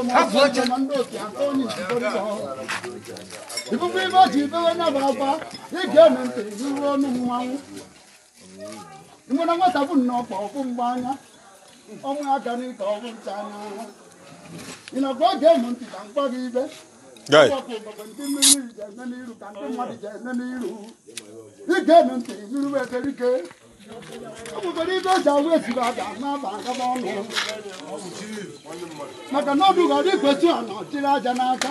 Ma ndị otu atọ onye isi. Ifufe ibe ọchị ibewe nyaba akwa ige ntị nụrụ ọnụ mmanwụ. Nwere nwata bụ nnọọ ọkpọ mgbe anya ọnwụ aka n'ike ọbụ ncha anya. Ị nakwa oge m ntị ka mkpọ gị ibe. Ndị mmiri ji eme n'iru ka ndị mmadụ ji eme n'iru. Ige m ntị nụrụ ekerike. O nwekwara ibe eji awụ esibe aga n'aba agaba ọnụ. Maka na ọdụ gara ikwesị ọ nọ jiri aja n'aka.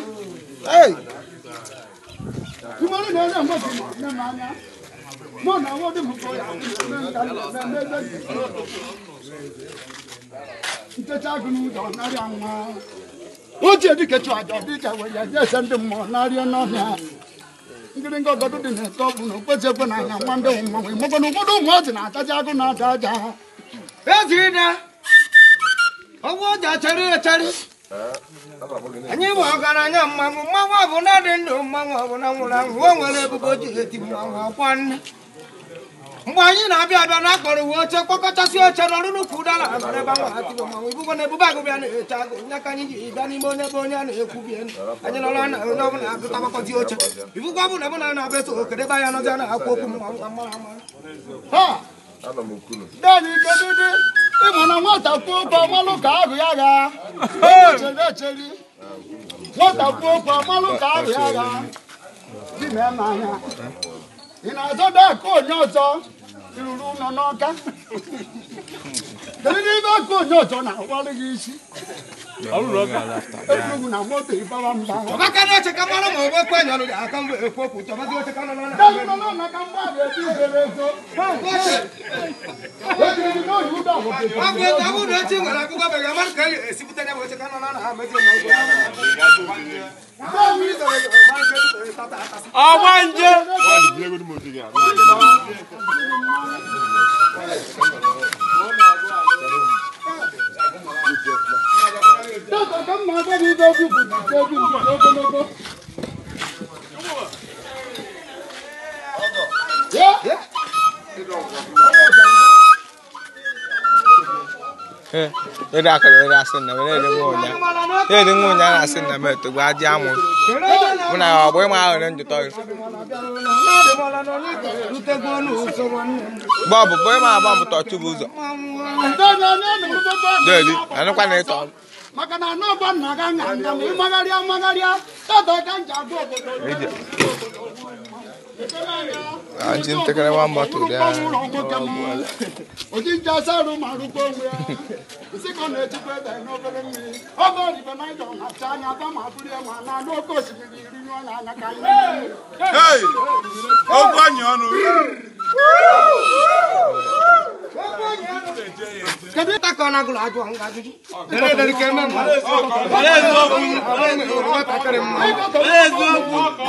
Nwere na-ere mmadụ nne m anya. Mụ na nwa dị m ka ya eme ebe ntecha agụ n'ụzọ narịa nwa. Ochie dike chụ aja dịka were ya ese ndị mmụọ narịa n'ọhịa. Ngịrịnga ọgọdụ dị na-eke ọ bụ na okpezi ekwe na anya nwa ndị mmanwụ. Ịmụkwa na ụfọdụ ụmụazị na-ataji agụ na-aja aja. Ezina ọgwụ ọja chere echere. Anyị bụ ọgaranya mmanwụ, mmanwụ ọ bụ na dị ndụ, mmanwụ ọ bụ na nwụrụ anwụ. O nwere ebubo ji eti mmanwụ ọkwa nne. Mgbe anyị na-abịa abịa na akpọrọ uwe oche kpọkọchasị oche n'ọrụ n'ukwu ụdara nọrọ ebe ahụ atibo mmanwụ. Ibugo na ebube agụ bịa na-eche agụ nya ka anyị ji bịa n'ime onye ebe onye a na-ekwubie anyị nọrọ na onye ọbụla abịatabakọzi oche. Ibugo ọ bụ na ebụna na-abịa eso okere ebe anyị anọzi a na-akwụ okwu mmanwụ ka mara amara. Dani kedu dị ịma na nwata kwuo okwu amalụ ka ahụ ya gha. Echere echeri. Nwata kwuo okwu amalụ ka ahụ ya gha. Di mee m anya. Ị na-azọdo aka onye ọzọ iruru ụlọ n'ọka. Kedu n'ibe aka onye ọzọ na-agbalị gị isi? Ekwuru na moto ịbawa mba. Chọbaka na oche ka mara ma ọ bụ ekwe nyọrọ aka mgbe ekwu okwu chọbazi oche ka nọ na Dani nọ n'ụlọ ka mgbe a ga-eji izere ezo. Ejiri m n'oyi ụdọ ọgwụ. Ọ bụ ego ọ bụrụ na echi nwere akwụkwọ bekee mara ka e esipụta ya bụ oche ka nọ na ha mezi mmanwụ. Ọgbanje. Dọkịta ka mma agwa gị ibe okwu bụ ite egwu nke ogologo. Ya? Ede akara ede asị na mere ede nwa ụnya. Ede nwa ụnya na-asị na m etogbo adị amụ. Mụ na ọgbọ ịma ahụ na njụtọ gị. Bọọbụ bụ ịma agba mbụ tọchụ bụ ụzọ. Deedi, anụkwa na ịtọ. Maka na anụ ọgba nna ga nya nya ma ịmagharịa amagharịa tata ka nji agwa obodo. Anyị ntekere nwa moto dị Oji nje asarụ ma rụkwa onwe ya. Nsị ka ọ na-echekwa ede n'obere mmiri. Ọ bụ oribe na ịjọ na-acha anya aba ma bụrụ ya ma na n'oke osimiri iri nyụọ ya anya ka anyị. Hey! Okwu anyị ọnụ. Kedu ịta ka ọ na-agụrụ ajụ nga ajụjụ? Dere edere ka eme mma. Nwatakịrị mma.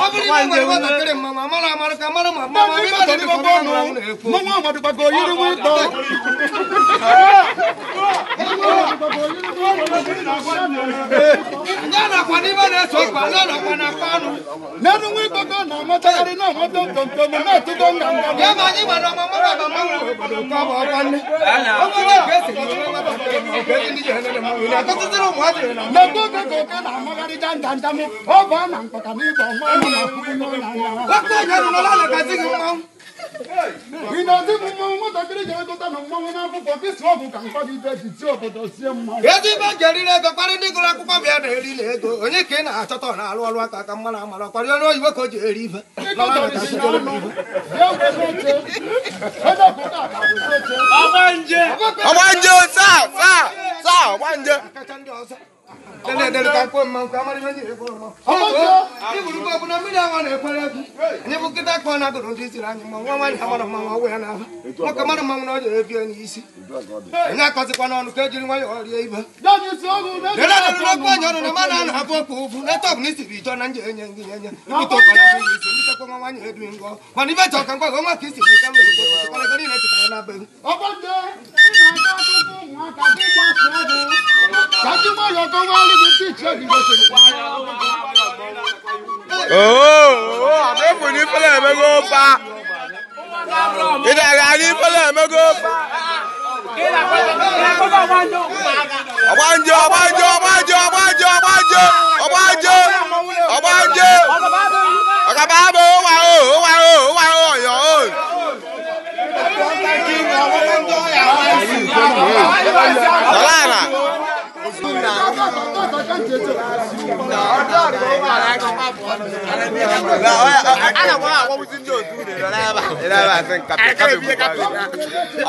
Ọ bụrụ na ị nwere nwatakịrị mma ma mara amara ka mara ma mma ma ibe dị ka ọ na-ekwu. Mmanwụ amadịkwa ka oyiri nwa ịkpọ. Ndị a nakwa n'ibe na-eso okwu, ndị a nakwa na-akpa ọnụ. N'elu nwa ịkpọ ka ọ na-amachagharị na-amata ntomtom na-atụgo nganga. Ya ma anyị gbara ọma mara ma mmanwụ obodo ka ọ bụ ọkwa nne. Ọ bụ onye ka esi gọziri nwatakịrị ma nke ndị ji elele mmanwụ na-akọtụziri ụmụazị na N'ebe oge ka oke na-amagharị jandandam, ọ bụ a na mkpaka na ịbọ nwa ọnụ na-akwụkwụ n'ụlọ anya. Okwu onye nọ n'ụlọ na-akazi gị mmanwụ. Ị na-ezi m mmanwụ nwatakịrị ga-egota na mmanwụ n'akwụkwọ ka isi ọgwụ ka mkpa gị ibe ji tie obodo sie mmanwụ. Ezi ibe ji eriri ego kparị ndị gụrụ akwụkwọ bịa na-eri na ego onye ka ị na-achọta ọ na-arụ ọrụ aka ka mmadụ amara ọkwari ọrụ oyibo ka o ji eri ibe. Ịkọtọrịsị n'ọnụ, ya were oche, onye obodo a ga-awere oche. Ọgbanje. Ọgbanje saa saa saa ọgbanje. Kacha ndị ọzọ. Dele dele ka mkpọ mmanwụ ka amara ihe ndị ekworo mmanwụ. Iburu bụ na mmiri anwa na-ekwere egwu. Anyị bụ nkịta kpọ na agụrụ ndị ziri anyị mmanwụ nwa nwaanyị amara mmanwụ ọgwụ ya n'ahụ. Nwoke mara mmanwụ na ọ jere ebie n'isi. Anyị akọzikwa n'ọnụ ka ejiri nwayọọ rie ibe. Dani si ọgwụ na-eji Dele dele n'okwu onye ọnụ na mmadụ a na-abụ okwu ụfụ netọk na isiri ijọ na nje enye ngị enye. Mbute ụkpara bụ isi mbutekwa nwa nwaanyị edu ngọ. Mana ibe chọrọ ka ngwa gị ọnwa ka isiri ike wee kwuo okwu ego niile chịtara na be gị. Ọgbanje, ị na-aga akụkọ ụmụaka gị gbasoo ọgwụ. Ka ndị nwayọọ kọwalụ gị ndị ichie gị gosiri. Oo, amefu n'ifele emego pa. Ịdaga n'ifele emego pa. Ọgbanje ọgbanje ọgbanje ọgbanje ọgbanje.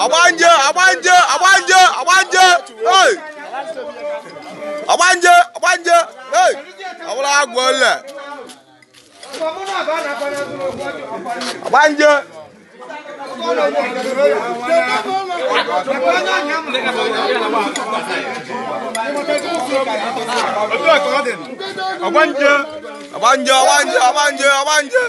Ọgbanje, ọgbanje, ọgbanje, ọgbanje, hey! Ọgbanje, ọgbanje, hey! Ọbụla agwọ ole. Ọgbanje. Ọgbanje, ọgbanje, ọgbanje, ọgbanje, ọgbanje.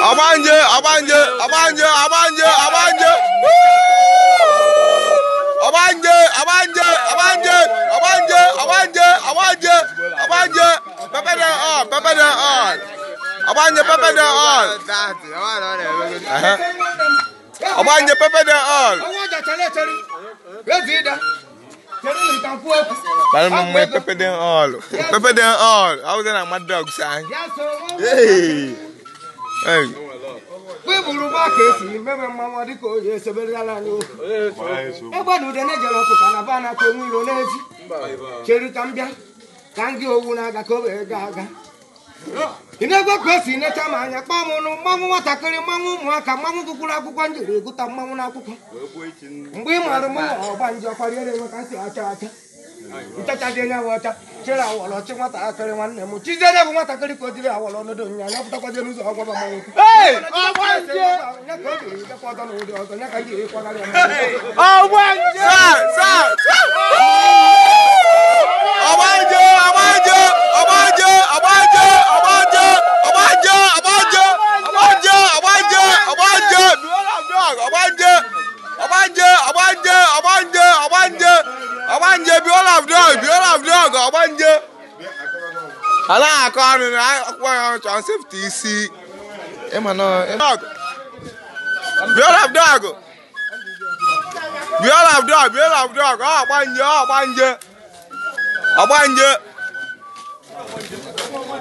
Ọgbanje, ọgbanje, ọgbanje, ọgbanje, ọgbanje. Ọgbanje, ọgbanje, ọgbanje, ọgbanje, ọgbanje, ọgbanje, ọgbanje. Pepper them all, pepper them all. Ọgbanje, pepper them all. Ọgbanje, pepper them all. Pepper them all. Pepper them all. I was in my dog sign. Hey. Hey. Ọgbanje, be all of dog, be all of dog, ọgbanje. Ala akọ ọnụ na akwụkwọ ya ọchọ safety isi. Ịma na dog. Be all of dog. Be all of dog, be all of dog. Ọgbanje, ọgbanje. Ọgbanje.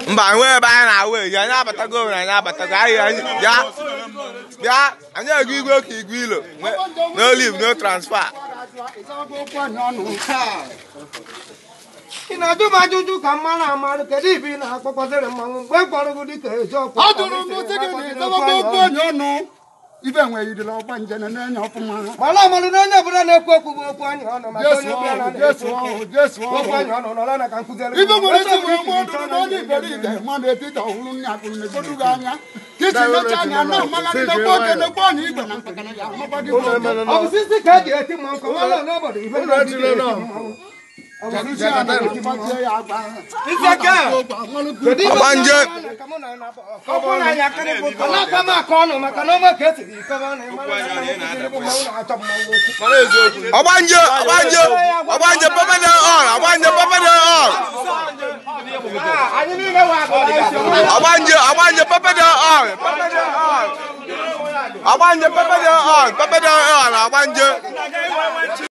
Mba, nwe ebe anyị na-awụ eji, anyị abatago na anyị abatago. Anyị bịa. Bịa, anyị ego igwe ka igwe ilo. No leave, no transfer. Ị na-ajụ m ajụjụ ka m mara amarụ kedu ibe ị na-akpọkọziri mmanwụ mgbe mkpọrọ gị dịka ezi ọkwa ọ dụrụ m sị gị na ịzọbakwa okwu onye ọnụ ibe nwere ọgbanje na na-enye ọfụma mara amarụ na onye ọbụla na-ekwu okwu bụ okwu anyị ọnụ maka onye ọbụla na-ekwu okwu anyị ọnụ nọrọ na ka nkụziere ibe nwere isi nwere mgbe ọdụrụ na onye iberibe mmadụ etiti ọhụrụ nne akụrụ na-egodu gị anya ka isi mecha anya na amala nnekwu oke nnekwu onye igwe na mpakana ya amakwa gị ọ bụ sisi ka e ji eti mmanwụ ka nwa n'obodo ibe na-eti mmanwụ Ọgbanje. Ọgbanje, ọgbanje, ọgbanje, pepper them all, ọgbanje, pepper them all. Ọgbanje, ọgbanje, pepper them all, pepper them all. Ọgbanje, pepper them all, pepper them all, ọgbanje.